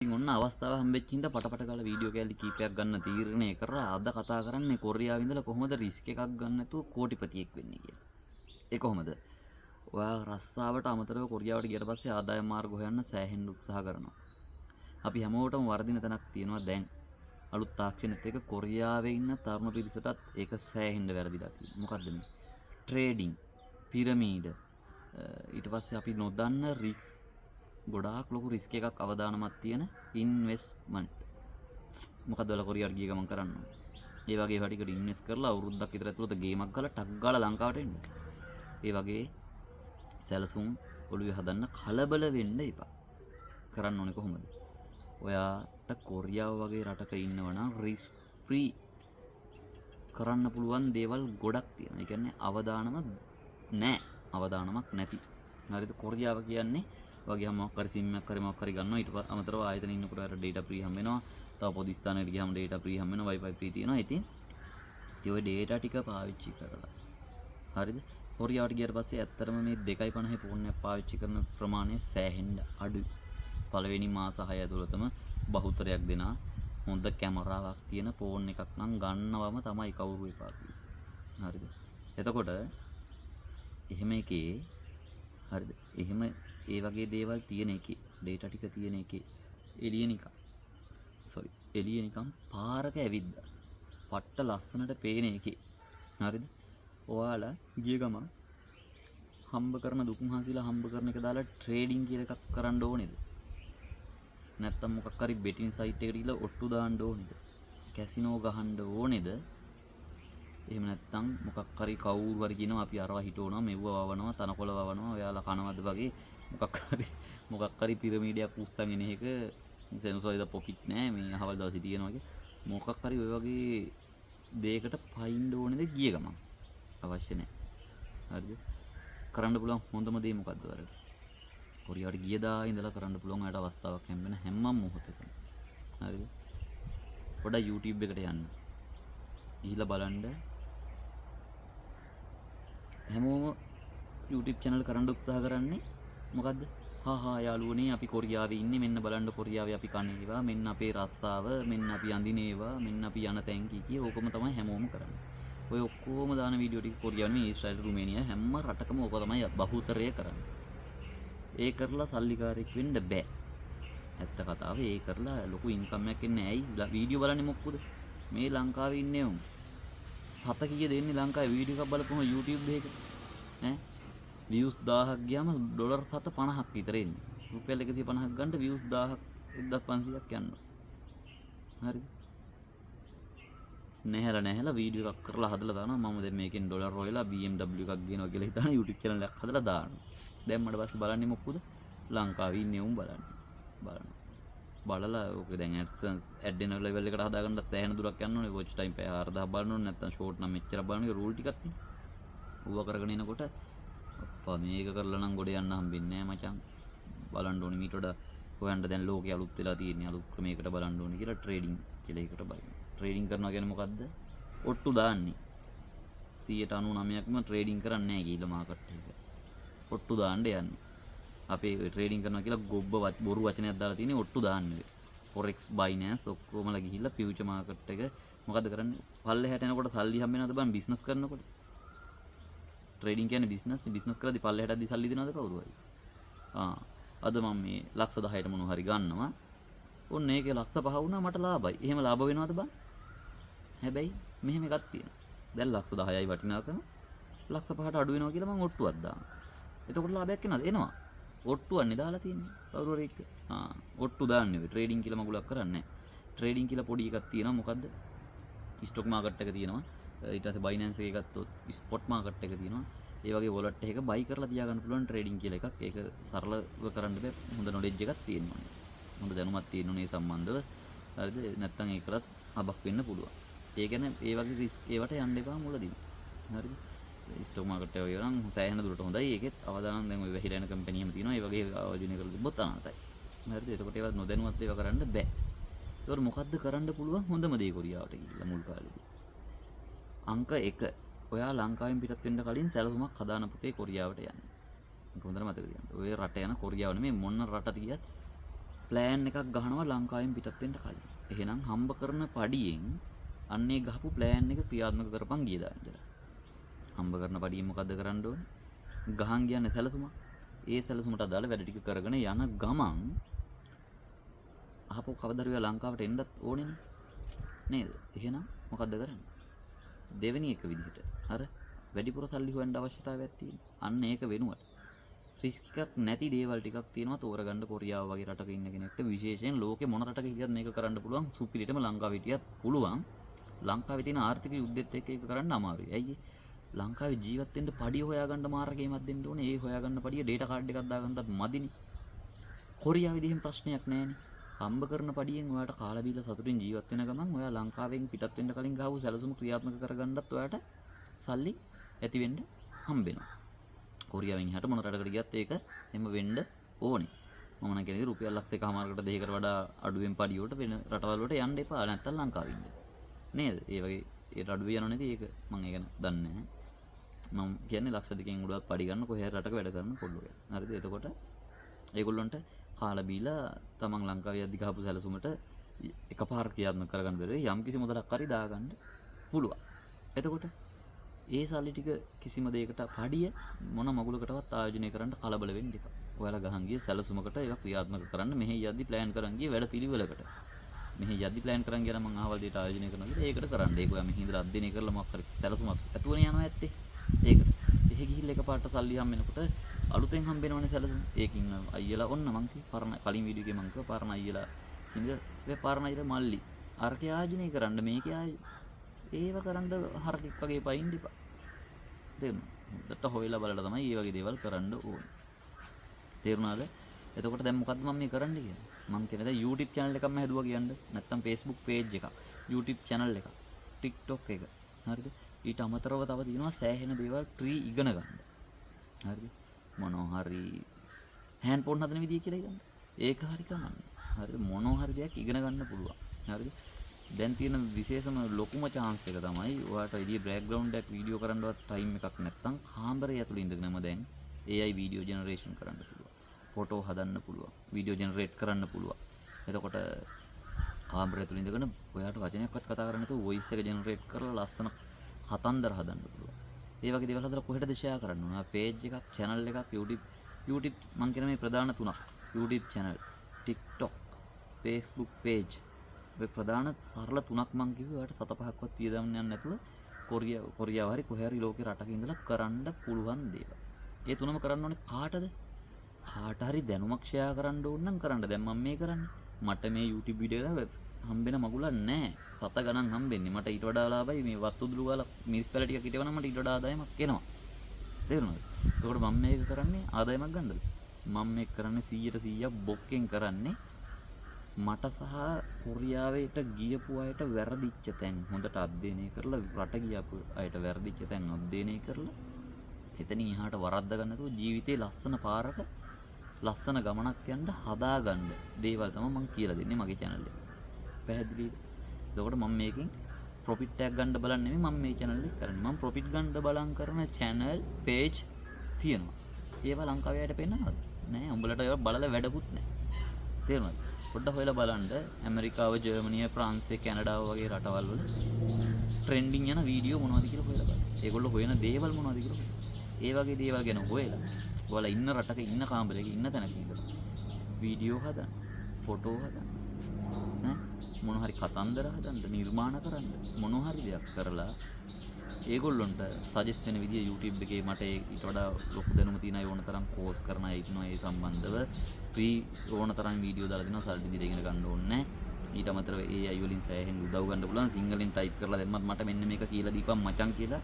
ඉතින් ඔන්න අවස්ථාව හම්බෙච්ච හින්දා පටපට ගාලා වීඩියෝ කෑලි කීපයක් ගන්න තීරණය කරලා අද කතා කරන්නේ කොරියාවේ ඉඳලා කොහොමද රිස්ක් එකක් ගන්න නැතුව කෝටිපතියෙක් වෙන්නේ කියලා. ඒ කොහොමද? ඔයා රස්සාවට අමතරව කොරියාවට ගියට පස්සේ ආදායම් මාර්ග හොයන්න සෑහෙන්න උත්සාහ කරනවා. අපි හැමෝටම වරදින තැනක් තියෙනවා දැන්. අලුත් තාක්ෂණෙත් එක්ක කොරියාවේ ඉන්න තරුණ පිරිසටත් ඒක සෑහෙන්න වැරදිලා තියෙනවා. මොකද්ද මේ? ට්‍රේඩින්, පිරමීඩ, ඊට පස්සේ අපි නොදන්න රිස්ක්, ගොඩාක් ලොකු රිස්ක් එකක් අවදානමක් තියෙන ඉන්වෙස්ට්මන්ට්. මොකද ඔයාලා කොරියාවට ගිය ගමන් කරන්න ඕනේ. ඒ වගේ ඒවා ටිකට ඉන්වෙස්ට් කරලා අවුරුද්දක් විතර ඇතුළත ගේමක් ගහලා ටක් ගාලා ලංකාවට එන්න. ඒ වගේ සැලසුම් ඔළුවේ හදන්න කලබල වෙන්න එපා. කරන්න ඕනේ කොහොමද? ඔයාට කොරියාව වගේ රටක ඉන්නවා නම් රිස්ක් ෆ්‍රී කරන්න පුළුවන් දේවල් ගොඩක් තියෙනවා. ඒ කියන්නේ අවදානම නෑ. අවදානමක් නැති. හරිද? කොරියාව කියන්නේ වගේ මොකක් හරි සිම් එකක් හරි මොකක් හරි ගන්නවා. ඊට අමතරව ආයතන ඉන්නකොට අර ඩේටා ෆ්‍රී හම්බ වෙනවා. තව පොදු ස්ථානයකට ගියාම ඩේටා ෆ්‍රී හම්බ වෙනවා. Wi-Fi free තියෙනවා. ඉතින් ඉතින් ඔය ඩේටා ටික පාවිච්චි කරලා, හරිද? කොරියාවට ගියාට පස්සේ ඇත්තටම මේ 2.50 ෆෝන් එකක් පාවිච්චි කරන ප්‍රමාණය සෑහෙන්න අඩුයි. පළවෙනි මාස 6 ඇතුළතම බහුතරයක් දෙනා හොඳ කැමරාවක් තියෙන ෆෝන් එකක් නම් ගන්නවම තමයි කවුරු එපා කිව්වේ. හරිද? එතකොට එහෙම එකේ, හරිද? එහෙම ඒ වගේ දේවල් තියෙන එකේ, ඩේටා ටික තියෙන එකේ එළිය නිකන්, සෝරි, එළිය නිකන් පාරක ඇවිද්දා පට්ට ලස්සනට පේන එකේ, හරිද? ඔයාලා ගිය ගමන් හම්බ කරන දුක් මහන්සිලා හම්බ කරන එක දාලා ට්‍රේඩින් කියලා එකක් කරන්න ඕනේද? නැත්තම් මොකක් හරි බෙටින් සයිට් එකට ගිහලා ඔට්ටු දාන්න ඕනේද? කැසිනෝ ගහන්න ඕනේද? එහෙම නැත්තම් මොකක් හරි කවුරු හරි කියනවා අපි අරවා හිටවනවා, මෙව්ව වවනවා, තනකොළ වවනවා, ඔයාලා කනවද වගේ මොකක් හරි පිරමීඩයක් උස්සන් එන එක සෙනසුරාදා ප්‍රොෆිට් නෑ, මේ අහවල් දවසේ තියෙනවා වගේ මොකක් හරි ඔය වගේ දෙයකට පයින්න ඕනේද ගිය ගමන්? අවශ්‍ය නෑ. හරිද? කරන්න පුළුවන් හොඳම දේ මොකද්ද ඔයාලට? කොරියාවට ගිය දා ඉඳලා කරන්න පුළුවන් ඔයාලට අවස්ථාවක් හම්බෙන හැම මොහොතකම. හරිද? පොඩ්ඩක් YouTube එකට යන්න. ගිහිල්ලා බලන්න, හැමෝම YouTube channel කරන්න උත්සාහ කරන්නේ මොකද්ද? හා හා යාළුවනේ, අපි කොරියාවේ ඉන්නේ, මෙන්න බලන්න කොරියාවේ අපි කන ඒවා, මෙන්න අපේ රස්සාව, මෙන්න අපි අඳින ඒවා, මෙන්න අපි යන තැන් කී කී ඕකම තමයි හැමෝම කරන්නේ. ඔය ඔක්කොම දාන වීඩියෝ ටික කොරියාව නෙමෙයි, ඊශ්‍රායල්, රුමේනියා හැම රටකම ඕක තමයි බහුතරය කරන්නේ. ඒ කරලා සල්ලිකාරයෙක් වෙන්න බෑ. ඇත්ත කතාව, ඒ කරලා ලොකු ඉන්කම් එකක් එන්නේ නෑ. ඇයි? වීඩියෝ බලන්නේ මොකද? මේ ලංකාවේ ඉන්නේ උන්. සත කීය දෙන්නේ ලංකාවේ වීඩියෝ එකක් බලපුවම YouTube එකක? ඈ, වීව්ස් 1000ක් ගියාම ඩොලර් 750ක් විතර එන්නේ. රුපියල් 150ක් ගන්න වීව්ස් 1000ක් 1500ක් යනවා. හරිද? නැහැලා නැහැලා වීඩියෝ එකක් කරලා හදලා දානවා. මම දැන් මේකෙන් ඩොලර් හොයලා BMW එකක් ගේනවා කියලා හිතාන YouTube channel එකක් හදලා දානවා. දැන් මට පස්සේ බලන්නේ මොකද? ලංකාවේ ඉන්නේ උන් බලන්නේ. බලනවා. බලලා ඕක දැන් AdSense add වෙන ලෙවල් එකට හදාගන්න සෑහෙන දුරක් යන්න ඕනේ. වොච් ටයිම් පැය 4000 බලන්න ඕනේ. නැත්නම් ෂෝට් නම් මෙච්චර බලන්න ඕනේ. රූල් ටිකක් තියෙනවා. ඌව කරගෙන එනකොට අප්පා මේක කරලා නම් ගොඩ යන්න හම්බෙන්නේ නෑ මචං. බලන්න ඕනේ මීට වඩා හොයන්න, දැන් ලෝකේ අලුත් වෙලා තියෙන්නේ, අලුත් ක්‍රමයකට බලන්න ඕනේ කියලා ට්‍රේඩින් කියලා එකකට බලනවා. ට්‍රේඩින් කරනවා කියන්නේ මොකද්ද? ඔට්ටු දාන්නේ. 99%ක්ම ට්‍රේඩින් කරන්නේ නෑ ගිහිල්ලා මාකට් එක. ඔට්ටු දාන්න යන්නේ. අපේ ඔය ට්‍රේඩින් කරනවා කියලා ගොබ්බ බොරු වචනයක් දාලා තියෙන්නේ ඔට්ටු දාන්න ඔය. ෆොරෙක්ස්, බයිනෑන්ස් ඔක්කොමලා ගිහිල්ලා ෆියුචර් මාකට් එක මොකද්ද කරන්නේ? පල්ලෙහාට යනකොට සල්ලි හම්බ වෙනවද බං බිස්නස් කරනකොට? ට්‍රේඩින් කියන්නේ බිස්නස් නේ. බිස්නස් කරද්දි පල්ලෙහාට යද්දි සල්ලි දෙනවද කවුරු හරි? ආ, අද මම මේ ලක්ෂ 10ට මොනවා හරි ගන්නවා. ඔන්න ඒකේ ලක්ෂ 5 වුණා, මට ලාභයි. එහෙම ලාභ වෙනවද බං? හැබැයි මෙහෙම එකක් තියෙනවා. දැන් ලක්ෂ 10යි වටිනාකම ලක්ෂ 5ට අඩු වෙනවා කියලා මං ඔට්ටුවක් දානවා. එතකොට ලාභයක් එනවද? එනවා. ඔට්ටුවන්නේ දාලා තියෙන්නේ. කවුරු හරි එක්ක. ආ, ඔට්ටු දාන්නේ ඔය ට්‍රේඩින් කියලා මගුලක් කරන්නේ නැහැ. ට්‍රේඩින් කියලා පොඩි එකක් තියෙනවා. මොකද්ද? ස්ටොක් මාකට් එක තියෙනවා. ඊට පස්සේ බයිනෑන්ස් එකේ ගත්තොත් ස්පොට් මාකට් එක තියෙනවා. ඒ වගේ වොලට් එකක බයි කරලා තියාගන්න පුළුවන් ට්‍රේඩින් කියලා එකක්. ඒක සරලව කරන්න බෑ. හොඳ නොලෙජ් එකක් තියෙන්න ඕනේ. හොඳ දැනුමක් තියෙන්න ඕනේ ඒ සම්බන්ධව. හරිද? නැත්තම් ඒකටත් හබක් වෙන්න පුළුවන්. ඒ කියන්නේ ඒ වගේ රිස්ක් ඒවට යන්න එපා මුලදීම. හරිද? ස්ටොක් මාකට් එක වගේ නම් සෑහෙන දුරට හොඳයි. ඒකෙත් අවදානම් දැන් ඔය වැහිලා යන කම්පැනි එහෙම තියෙනවා. ඒ වගේ ආයෝජනය කරලා තිබ්බොත් අනාථයි. හරිද? එතකොට ඒවත් නොදැනුවත් ඒවා කරන්න බෑ. ඒතකොට මොකද්ද කරන්න පුළුවන් හොඳම දේ කොරියාවට ගිහිල්ලා මුල් කාලේදී? අංක 1, ඔයා ලංකාවෙන් පිටත් වෙන්න කලින් සැලසුමක් හදාන පුතේ කොරියාවට යන්න. ඒක හොඳට මතක තියාගන්න. ඔය රට යන කොරියාව නෙමෙයි, මොන රටට ගියත්. ප්ලෑන් එකක් ගහනවා ලංකාවෙන් පිටත් වෙන්න කලින්. එහෙනම් හම්බ කරන පඩියෙන් අන්නේ ගහපු ප්ලෑන් එක ක්‍රියාත්මක කරපන් ගිය දා ඉඳලා. හම්බ කරන පඩියෙන් මොකද්ද කරන්න ඕනේ? ගහන් කියන්නේ සැලසුමක්. ඒ සැලසුමට අදාළ වැඩ ටික කරගෙන යන ගමන් අහපො කවදා හරි ඔයා ලංකාවට එන්නත් ඕනේනේ. නේද? එහෙනම් මොකද්ද කරන්නේ? දෙවෙනි එක විදිහට අර වැඩිපුර සල්ලි හොයන්න අවශ්‍යතාවයක් තියෙනවා. අන්න ඒක වෙනුවට රිස්ක් එකක් නැති දේවල් ටිකක් තියෙනවා තෝරගන්න. කොරියාව වගේ රටක ඉන්න කෙනෙක්ට විශේෂයෙන් ලෝකේ මොන රටක හිටියත් මේක කරන්න පුළුවන්. සුපිරිටම ලංකාවේ හිටියත් පුළුවන්. ලංකාවේ තියෙන ආර්ථික යුද්ධෙත් එක්ක ඒක කරන්න අමාරුයි. ඇයි ඒ? ලංකාවේ ජීවත් වෙන්න පඩිය හොයාගන්න මාර්ගයමක් දෙන්න ඕනේ. ඒ හොයාගන්න පඩිය ඩේටා කාඩ් එකක් දාගන්නත් මදිනේ. කොරියාවේදී එහෙම ප්‍රශ්නයක් නෑනේ. හම්බ කරන පඩියෙන් ඔයාට කාලා බීලා සතුටින් ජීවත් වෙන ගමන් ඔයා ලංකාවෙන් පිටත් වෙන්න කලින් ගහපු සැලසුම ක්‍රියාත්මක කරගන්නත් ඔයාට සල්ලි ඇති වෙන්න හම්බෙනවා. කොරියාවෙන් එහාට මොන රටකට ගියත් ඒක එහෙම වෙන්න ඕනේ. මම නම් කියන්නේ රුපියල් ලක්ෂ එකමාරකට දෙකකට වඩා අඩුවෙන් පඩිය වලට වෙන රටවල් වලට යන්න එපා. නැත්තම් ලංකාවේ ඉන්න. නේද? ඒ වගේ ඒට අඩුවේ යනව නේද? ඒක මම ඒ ගැන දන්නේ නැහැ. මම කියන්නේ ලක්ෂ දෙකෙන් උඩවත් පඩි ගන්න කොහේ හරි රටක වැඩ කරන කොල්ලෝ ගැන. හරිද? එතකොට ඒගොල්ලන්ට කාලා බීලා තමන් ලංකාවේ යද්දි ගහපු සැලසුමට එකපාර ක්‍රියාත්මක කරගන්න බැරි යම් කිසි මුදලක් හරි දාගන්න පුළුවන්. එතකොට ඒ සල්ලි ටික කිසිම දෙයකට පඩිය මොන මගුලකටවත් ආයෝජනය කරන්න කලබල වෙන්න එපා. ඔයාලා ගහන් ගිය සැලසුමකට ඒවා ක්‍රියාත්මක කරන්න මෙහෙ යද්දි ප්ලෑන් කරන් ගිය වැඩ පිළිවෙලකට. මෙහෙ යද්දි ප්ලෑන් කරන් ගියා නම් මං අහවල් දෙයට ආයෝජනය කරනවා කියලා ඒකට කරන්න. ඒක ඔයා මෙහෙ ඉඳලා අධ්‍යයනය කරලා මොකක් හරි සැලසුමක් ඇතුවනේ යනවා ඇත්තේ. ඒකට. එහෙ ගිහිල්ලා එකපාරට සල්ලි හම්බ වෙනකොට අලුතෙන් හම්බ වෙනවනේ සැලසුම. ඒකින් අයියලා ඔන්න මං කිව්වේ පරණ කලින් වීඩියෝ එකේ මං කිව්වා පරණ අයියලා ඉඳලා ඒ පරණ අයියලා මල්ලි අරකේ ආයෝජනය කරන්න මේකේ ඒව කරන්න හරකෙක් වගේ පයින් එපා. තේරුණා? හොඳට හොයලා බලලා තමයි මේ වගේ දේවල් කරන්න ඕනේ. තේරුණාද? එතකොට දැන් මොකද්ද මම මේ කරන්න කියන්නේ? මං කියන්නේ දැන් YouTube channel එකක්ම හැදුවා කියන්න. නැත්තම් Facebook page එකක්, YouTube channel එකක්, TikTok එක. හරිද? ඊට අමතරව තව තියෙනවා සෑහෙන දේවල් ෆ්‍රී ඉගෙන ගන්න. හරිද? මොනවා හරි හෑන්ඩ් ෆෝන් හදන විදිය කියලා හිතන්න. ඒක හරි කමන්නේ. හරිද? මොනවා හරි දෙයක් ඉගෙන ගන්න පුළුවන්. හරිද? දැන් තියෙන විශේෂම ලොකුම චාන්ස් එක තමයි ඔයාට එළිය බෑග්ග්‍රවුන්ඩ් එකක් වීඩියෝ කරන්නවත් ටයිම් එකක් නැත්තම් කාමරය ඇතුළේ ඉඳගෙනම දැන් AI video generation කරන්න පුළුවන්. ෆොටෝ හදන්න පුළුවන්. වීඩියෝ ජෙනරේට් කරන්න පුළුවන්. එතකොට කාමරය ඇතුළේ ඉඳගෙන ඔයාට වචනයක්වත් කතා කරන්න නැතුව වොයිස් එක ජෙනරේට් කරලා ලස්සන කතන්දර හදන්න පුළුවන්. ඒ වගේ දේවල් හදලා කොහෙටද ෂෙයා කරන්න ඕන? පේජ් එකක්, චැනල් එකක්, YouTube මං කියන මේ ප්‍රධාන තුනක්. YouTube channel, TikTok, Facebook page. ඔය ප්‍රධාන සරල තුනක් මං කිව්වේ ඔයාට සත පහක්වත් වියදම් යන්නේ නැතුව කොරියාව හරි කොහේ හරි ලෝකේ රටක ඉඳලා කරන්න පුළුවන් දේවල්. ඒ තුනම කරන්න ඕනේ කාටද? කාට හරි දැනුමක් ෂෙයා කරන්න ඕන නම් කරන්න. දැන් මම මේ කරන්නේ. මට මේ YouTube video එක හම්බෙන මගුලක් නෑ. සත ගණන් හම්බෙන්නේ. මට ඊට වඩා ලාභයි මේ වත්තු උදුළු ගාලා මිරිස් පැල ටිකක් හිටවනම් මට ඊට වඩා ආදායමක් එනවා. තේරුණාද? එතකොට මම මේක කරන්නේ ආදායමක් ගන්නද? මම මේක කරන්නේ 100ට 100ක් බොක්කෙන් කරන්නේ. මට සහ කොරියාවට ගියපු අයට වැරදිච්ච තැන් හොඳට අධ්‍යයනය කරලා, රට ගියපු අයට වැරදිච්ච තැන් අධ්‍යයනය කරලා, එතනින් එහාට වරද්ද ගන්න නැතුව ජීවිතේ ලස්සන පාරක ලස්සන ගමනක් යන්න හදාගන්න දේවල් තමයි මං කියලා දෙන්නේ මගේ channel එකේ. පැහැදිලිද? එතකොට මම මේකෙන් ප්‍රොෆිට් එකක් ගන්න බලන් නෙමෙයි මම මේ channel එක කරන්නේ. මම ප්‍රොෆිට් ගන්න බලන් කරන channel page තියෙනවා. ඒවා ලංකාවේ අයට පෙන්නනවද? නෑ. උඹලට ඒවා බලලා වැඩකුත් නෑ. තේරුණාද? පොඩ්ඩක් හොයලා බලන්න ඇමරිකාව, ජර්මනිය, ප්‍රංශය, කැනඩාව වගේ රටවල් වල ට්‍රෙන්ඩින් යන වීඩියෝ මොනවද කියලා හොයලා බලන්න. ඒගොල්ලෝ හොයන දේවල් මොනවද කියලා හොයන්න. ඒ වගේ දේවල් ගැන හොයලා ඔයාලා ඉන්න රටක ඉන්න කාමරයක ඉන්න තැනක ඉඳලා වීඩියෝ හදන්න, ෆොටෝ හදන්න, ඈ මොන හරි කතන්දර හදන්න, නිර්මාණ කරන්න, මොන හරි දෙයක් කරලා ඒගොල්ලොන්ට සජෙස්ට් වෙන විදිය YouTube එකේ මට ඊට වඩා ලොකු දැනුම තියෙන අය ඕන තරම් කෝස් කරන අය ඉන්නවා. ඒ සම්බන්ධව ෆ්‍රී ඕන තරම් වීඩියෝ දාලා දෙනවා. සල්ලි දීලා ඉගෙන ගන්න ඕනේ නැහැ. ඊට අමතරව AI වලින් සෑහෙන උදව් ගන්න පුළුවන්. සිංහලෙන් ටයිප් කරලා දැම්මත් මට මෙන්න මේක කියලා දීපන් මචං කියලා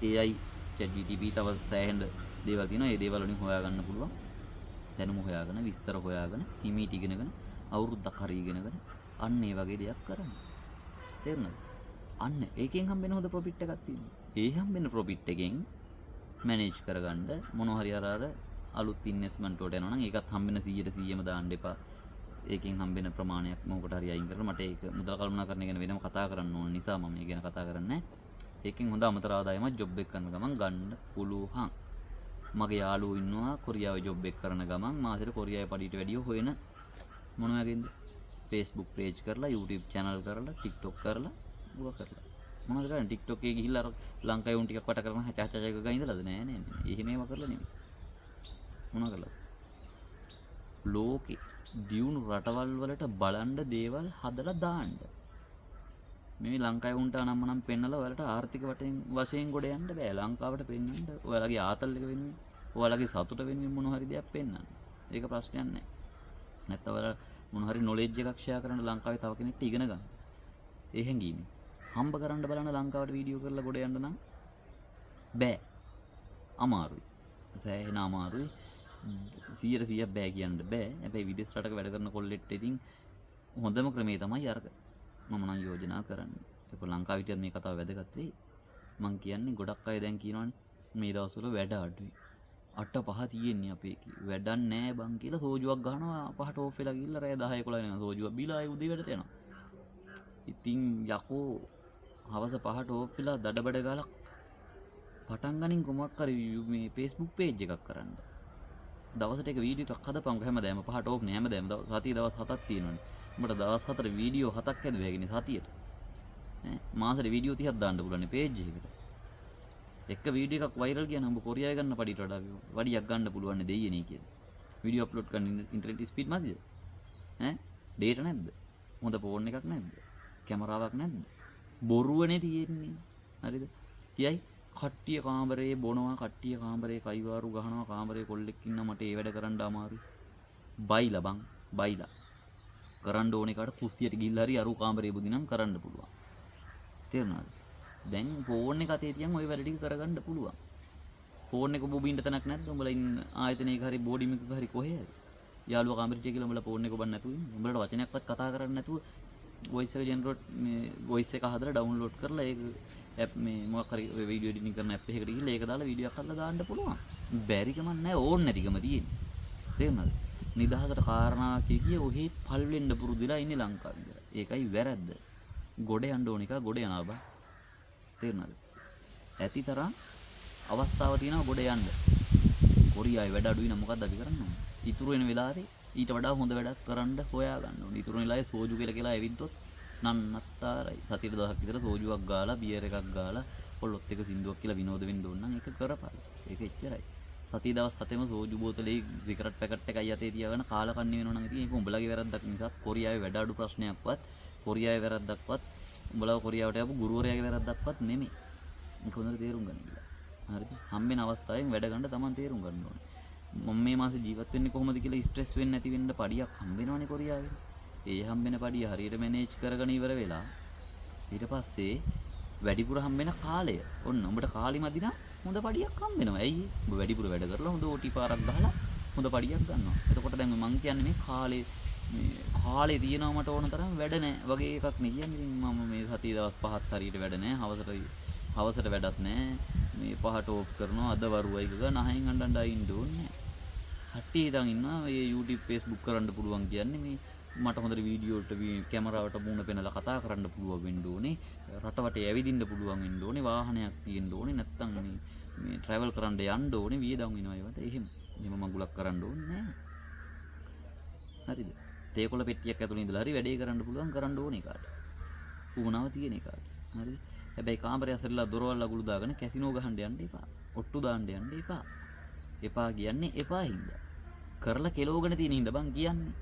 AI ChatGPT තව සෑහෙන දේවල් තියෙනවා. ඒ දේවල් වලින් හොයා ගන්න පුළුවන්. දැනුම හොයාගෙන, විස්තර හොයාගෙන, හිමීට ඉගෙනගෙන, අවුරුද්දක් හරි ඉගෙනගෙන අන්න ඒ වගේ දෙයක් කරන්න. තේරුණාද? අන්න ඒකෙන් හම්බෙන හොඳ ප්‍රොෆිට් එකක් තියෙනවා. ඒ හම්බෙන ප්‍රොෆිට් එකෙන් මැනේජ් කරගන්න මොන හරි අර අර අලුත් ඉන්වෙස්ට්මන්ට් වලට යනවා නම් ඒකත් හම්බෙන 100ට 100ම දාන්න එපා. ඒකෙන් හම්බෙන ප්‍රමාණයක් මොකකට හරි අයින් කරලා මට ඒක මුදල් කළමනාකරණය ගැන වෙනම කතා කරන්න ඕන නිසා මම ඒ ගැන කතා කරන්නේ නැහැ. ඒකෙන් හොඳ අමතර ආදායමක් ජොබ් එක කරන ගමන් ගන්න පුළුවන්. මගේ යාළුවෝ ඉන්නවා කොරියාවේ ජොබ් එක කරන ගමන් මාසෙට කොරියාවේ පඩියට වැඩිය හොයන මොන වගේද? Facebook page කරලා, YouTube channel කරලා, TikTok කරලා, ඌව කරලා. මොනවද කරන්නේ? TikTok එකේ ගිහිල්ලා අර ලංකාවේ උන් ටිකක් වට කරන හච හච හච ගා ඉඳලාද? නෑ නෑ නෑ. එහෙම ඒවා කරලා නෙමෙයි. මොනවා කරලාද? ලෝකේ දියුණු රටවල් වලට බලන්න දේවල් හදලා දාන්න. මේ ලංකාවේ උන්ට අනම්මනම් පෙන්නලා ඔයාලට ආර්ථික වශයෙන් ගොඩ යන්න බෑ. ලංකාවට පෙන්නන්න ඔයාලගේ ආතල් එක වෙනුවෙන්, ඔයාලගේ සතුට වෙනුවෙන් මොන හරි දෙයක් පෙන්නන්න. ඒක ප්‍රශ්නයක් නෑ. නැත්නම් ඔයාලා මොන හරි නොලෙජ් එකක් ෂෙයා කරන්න ලංකාවේ තව කෙනෙක්ට ඉගෙන ගන්න. ඒ හැඟීමෙන්. හම්බ කරන්න බලන්න ලංකාවට වීඩියෝ කරලා ගොඩ යන්න නම් බෑ. අමාරුයි. සෑහෙන අමාරුයි. 100%ක් බෑ කියන්න බෑ. හැබැයි විදේශ රටක වැඩ කරන කොල්ලෙක්ට ඉතින් හොඳම ක්‍රමේ තමයි අරක. මම නම් යෝජනා කරන්නේ. ඒක ලංකාවේ හිටියත් මේ කතාව වැදගත් වෙයි. මං කියන්නේ ගොඩක් අය දැන් කියනවනේ මේ දවස්වල වැඩ අඩුයි. 8 5 තියෙන්නේ අපේ එකේ. වැඩක් නෑ බං කියලා සෝජුවක් ගහනවා 5ට ඕෆ් වෙලා ගිහිල්ලා රෑ 10 11 වෙනකන් සෝජුවක් බීලා ආයෙ උදේ වැඩට යනවා. ඉතින් යකෝ හවස 5ට ඕෆ් වෙලා දඩබඩ ගාලා පටන් ගනින් කොමක් හරි මේ Facebook page එකක් කරන්න. දවසට එක වීඩියෝ එකක් හදපන්කො හැමදාම 5ට ඕෆ් නේ හැමදාම සතිය දවස් 7ක් තියෙනවනේ. උඹට දවස් 4 වීඩියෝ 7ක් හැදුවා හැකිනේ සතියට. ඈ මාසෙට වීඩියෝ 30ක් දාන්න පුළුවන් නේ පේජ් එකකට. එක වීඩියෝ එකක් වෛරල් ගියා නම් උඹ කොරියාවේ ගන්න පඩියට වඩා වඩියක් ගන්න පුළුවන් නේ දෙයියනේ කියලා. වීඩියෝ අප්ලෝඩ් කරන්න ඉන්ටර්නෙට් ස්පීඩ් මදිද? ඈ ඩේටා නැද්ද? හොඳ ෆෝන් එකක් නැද්ද? කැමරාවක් නැද්ද? බොරුවනේ තියෙන්නේ. හරිද? කියයි කට්ටිය කාමරේ බොනවා, කට්ටිය කාමරේ කයිවාරු ගහනවා, කාමරේ කොල්ලෙක් ඉන්නවා, මට ඒ වැඩ කරන්න අමාරුයි. බයිලා බං, බයිලා. කරන්න ඕනේ කාට කුස්සියට ගිහිල්ලා හරි අරු කාමරේ බුදිනම් කරන්න පුළුවන්. තේරුණාද? දැන් ෆෝන් එක අතේ තියන් ඔය වැඩ ටික කරගන්න පුළුවන්. ෆෝන් එක ඔබ ඉන්න තැනක් නැද්ද? උඹලා ඉන්න ආයතනයක හරි බෝඩින් එකක හරි කොහේ හරි. යාළුවා කාමරේ හිටිය කියලා උඹලා ෆෝන් එක ඔබන්න නැතුව ඉන්න. උඹලට වචනයක්වත් කතා කරන්න නැතුව වොයිස් එක ජෙනරේට් මේ වොයිස් එක හදලා ඩවුන්ලෝඩ් කරලා ඒක ඇප් මේ මොකක් හරි ඔය වීඩියෝ එඩිටිං කරන ඇප් එකකට ගිහිල්ලා ඒක දාලා වීඩියෝ එකක් හදලා දාන්න පුළුවන්. බැරි කමක් නැහැ, ඕන් නැතිකම තියෙන්නේ. තේරුණාද? නිදහසට කාරණා කිය කිය ඔහේ පල් වෙන්න පුරුදු වෙලා ඉන්නේ ලංකාවේ ඉඳලා. ඒකයි වැරද්ද. ගොඩ යන්න ඕන එක ගොඩ යනවා බා. තේරුණාද? ඇති තරම් අවස්ථාව තියෙනවා ගොඩ යන්න. කොරියාවේ වැඩ අඩුයි නම් මොකද්ද අපි කරන්න ඕනේ? ඉතුරු වෙන වෙලාවේ ඊට වඩා හොඳ වැඩක් කරන්න හොයා ගන්න ඕනේ. ඉතුරු වෙන වෙලාවේ සෝජු කියලා කියලා ඇවිද්දොත් නන්නත්තාරයි. සතියට දවසක් විතර සෝජුවක් ගාලා බියර් එකක් ගාලා පොල්ලොත් එක සින්දුවක් කියලා විනෝද වෙන්න ඕන නම් ඒක කරපන්. ඒක එච්චරයි. සතිය දවස් හතෙම සෝජු බෝතලේ සිගරට් පැකට් එකයි අතේ තියාගෙන කාලා කන්නේ වෙනවා නම් ඉතින් ඒක උඹලගේ වැරද්දක් මිසක් කොරියාවේ වැඩ අඩු ප්‍රශ්නයක්වත් කොරියාවේ වැරද්දක්වත් උඹලව කොරියාවට යපු ගුරුවරයාගේ වැරද්දක්වත් නෙමෙයි. මේක හොඳට තේරුම් ගන්න කියලා. හරිද? හම්බෙන අවස්ථාවෙන් වැඩ ගන්න තමන් තේරුම් ගන්න ඕනේ. මම මේ මාසේ ජීවත් වෙන්නේ කොහොමද කියලා ස්ට්‍රෙස් වෙන්නේ නැති වෙන්න පඩියක් හම්බ වෙනවනේ කොරියාවේ. ඒ හම්බෙන පඩිය හරියට මැනේජ් කරගෙන ඉවර වෙලා ඊට පස්සේ වැඩිපුර හම්බෙන කාලය. ඔන්න උඹට කාලි මදි නම් හොඳ පඩියක් හම්බ වෙනවා. ඇයි? උඹ වැඩිපුර වැඩ කරලා හොඳ ඕටි පාරක් ගහලා හොඳ පඩියක් ගන්නවා. එතකොට දැන් මං කියන්නේ මේ කාලේ මේ කාලේ තියෙනවා මට ඕන තරම් වැඩ නෑ වගේ එකක් නේ කියන්නේ. ඉතින් මම මේ සතිය දවස් පහත් හරියට වැඩ නෑ. හවසට වැඩක් නෑ. මේ පහට ඕෆ් කරනවා. අද වරුවයි ගගා නහයෙන් අඬ අඬ ඉන්න ඕනේ නෑ. කට්ටිය හිතන් ඉන්නවා මේ YouTube Facebook කරන්න පුළුවන් කියන්නේ මේ මට හොඳට වීඩියෝට කැමරාවට මූණ පෙන්නලා කතා කරන්න පුළුවන් වෙන්න ඕනේ. රට වටේ ඇවිදින්න පුළුවන් වෙන්න ඕනේ. වාහනයක් තියෙන්න ඕනේ. නැත්තම් මේ ට්‍රැවල් කරන්න යන්න ඕනේ. වියදම් වෙනවා ඒවට. එහෙම. එහෙම මගුලක් කරන්න ඕනේ නෑ. හරිද? තේකොළ පෙට්ටියක් ඇතුළේ ඉඳලා හරි වැඩේ කරන්න පුළුවන් කරන්න ඕනේ කාට. උවමනාව තියෙන එකාට. හරිද? හැබැයි කාමරය ඇසරලා දොරවල් අගුළු දාගෙන කැසිනෝ ගහන්න යන්න එපා. ඔට්ටු දාන්න යන්න එපා. එපා කියන්නේ එපා හින්දා. කරලා කෙලෝගෙන තියෙන හින්දා බං කියන්නේ.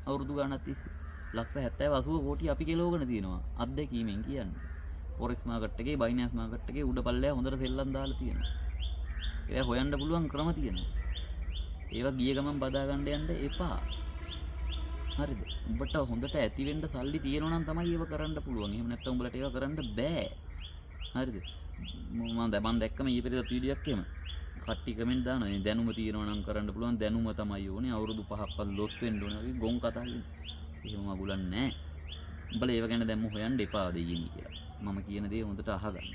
අවුරුදු ගාණක් තිස්සේ ලක්ෂ 70 80 කෝටි අපි කෙලෝගෙන තියෙනවා. අත්දැකීමෙන් කියන්නේ. ෆොරෙක්ස් මාකට් එකේ බයිනෑන්ස් මාකට් එකේ උඩ පල්ලෙහා හොඳට සෙල්ලම් දාලා තියෙනවා. ඒවා හොයන්න පුළුවන් ක්‍රම තියෙනවා. ඒවා ගිය ගමන් බදා ගන්න යන්න එපා. හරිද? උඹට හොඳට ඇති වෙන්න සල්ලි තියෙනවා නම් තමයි ඒව කරන්න පුළුවන්. එහෙම නැත්නම් උඹලට ඒව කරන්න බෑ. හරිද? මම දැන් මං දැක්කම ඊයේ පෙරේදා වීඩියෝ එකක් එහෙම. කට්ටිය කමෙන්ට් දානවා. මේ දැනුම තියෙනවා නම් කරන්න පුළුවන්. දැනුම තමයි ඕනේ. අවුරුදු 5ක්වත් ලොස් වෙන්න ඕනේ. වගේ ගොන් කතා කියන්නේ. එහෙම මගුලක් නෑ. උඹලා ඒව ගැන දැම්ම හොයන්න එපා දෙයියනි කියලා. මම කියන දේ හොඳට අහගන්න.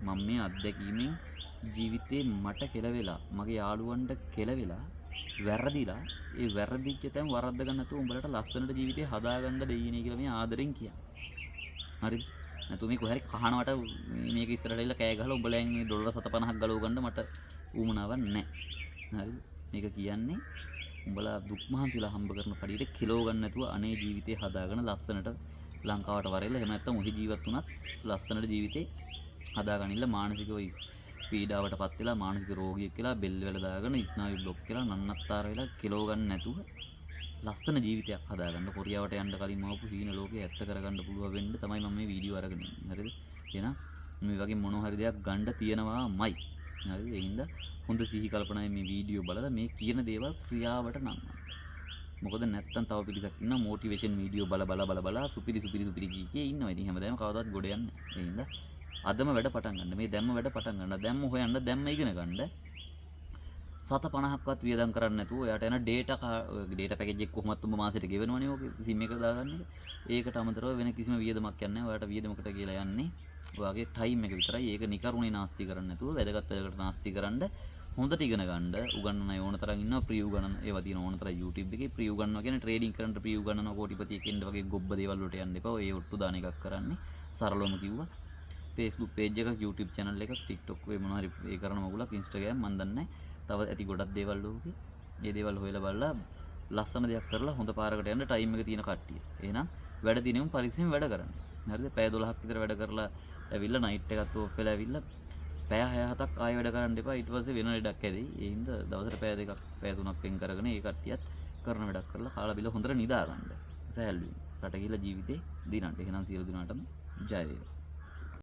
මම මේ අත්දැකීමෙන් ජීවිතේ මට කෙලවෙලා, මගේ යාළුවන්ට කෙලවෙලා, වැරදිලා, ඒ වැරදිච්ච තැන් වරද්ද ගන්න නැතුව උඹලට ලස්සනට ජීවිතේ හදාගන්න දෙයියනේ කියලා මේ ආදරෙන් කියන්නේ. හරිද? නැතුව මේ කොහේ හරි කහනවට මේක ඉස්සරහට ඇවිල්ලා කෑ ගහලා උඹලෙන් මේ ඩොලර් 750ක් ගලව ගන්න මට උවමනාවක් නැහැ. හරිද? මේක කියන්නේ උඹලා දුක් මහන්සිලා හම්බ කරන පඩියට කිලෝ ගන්න නැතුව අනේ ජීවිතේ හදාගෙන ලස්සනට ලංකාවට වරෙලා, එහෙම නැත්නම් ඔහි ජීවත් වුණත් ලස්සනට ජීවිතේ හදාගනින්න. මානසිකව පීඩාවට පත් වෙලා මානසික රෝගියෙක් වෙලා බෙල් වල දාගෙන ස්නායු බ්ලොක් වෙලා නන්නත්තර වෙලා කිලෝ ගන්න නැතුව ලස්සන ජීවිතයක් හදාගන්න. කොරියාවට යන්න කලින් මවපු හීන ලෝකේ ඇත්ත කරගන්න පුළුවන් වෙන්න තමයි මම මේ වීඩියෝ අරගෙන ඉන්නේ. හරිද? එහෙනම් මේ වගේ මොන හරි දෙයක් ගන්න තියෙනවාමයි. හරිද? ඒ හින්දා හොඳ සිහි කල්පනාවෙන් මේ වීඩියෝ බලලා මේ කියන දේවල් ක්‍රියාවට නංවන්න. මොකද නැත්තම් තව පිරිසක් ඉන්නවා මොටිවේෂන් වීඩියෝ බල බල බල බල සුපිරි සුපිරි සුපිරි කී කී ඉන්නවා. ඉතින් හැමදාම කවදාවත් ගොඩ යන්නේ නැහැ. ඒ හින්දා අදම වැඩ පටන් ගන්න. මේ දැම්ම වැඩ පටන් ගන්න. දැම්ම හොයන්න, දැම්ම ඉගෙන ගන්න. 750ක්වත් වියදම් කරන්නේ නැතුව ඔයාට යන ඩේටා පැකේජ් එක කොහොමත් ඔබ මාසෙට ගෙවනවනේ ඕකේ සිම් එක දාගන්න එක. ඒකට අමතරව වෙන කිසිම වියදමක් යන්නේ නැහැ. ඔයාට වියදමකට කියලා යන්නේ ඔයාගේ ටයිම් එක විතරයි. ඒක නිකරුණේ නාස්ති කරන්නේ නැතුව වැදගත් වැඩකට නාස්ති කරන්න, හොඳට ඉගෙන ගන්න. උගන්නන අය ඕන තරම් ඉන්නවා. ප්‍රී උගන්නන ඒවා තියෙන ඕන තරම් YouTube එකේ. ප්‍රී උගන්නවා කියන්නේ ට්‍රේඩින් කරන්න ප්‍රී උගන්නනවා කෝටිපතියෙක් එන්න වගේ ගොබ්බ දේවල් වලට යන්න එපා. ඔය ඔට්ටු දාන එකක් කරන්නේ. සරලවම කිව්වා. Facebook page එකක්, YouTube channel එකක්, TikTok ඔය මොනවා හරි ඒ කරන මගුලක්, Instagram මන් දන්නේ නැහැ. තව ඇති ගොඩක් දේවල් ලෝකේ. මේ දේවල් හොයලා බලලා ලස්සන දෙයක් කරලා හොඳ පාරකට යන්න ටයිම් එක තියෙන කට්ටිය. එහෙනම් වැඩ තියෙන උන් පරිස්සමෙන් වැඩ කරන්න. හරිද? පැය 12ක් විතර වැඩ කරලා ඇවිල්ලා නයිට් එකත් ඕෆ් වෙලා ඇවිල්ලා පැය 6-7ක් ආයෙ වැඩ කරන්න එපා. ඊට පස්සේ වෙන ලෙඩක් ඇදෙයි. ඒ හින්දා දවසට පැය 2ක් පැය 3ක් වෙන් කරගෙන ඒ කට්ටියත් කරන වැඩක් කරලා කාලා බිල හොඳට නිදා ගන්න. සැහැල්ලුවෙන්. රට ගිහිල්ලා ජීවිතේ දිනන්න. එහෙනම් සියලු දෙනාටම ජය වේවා.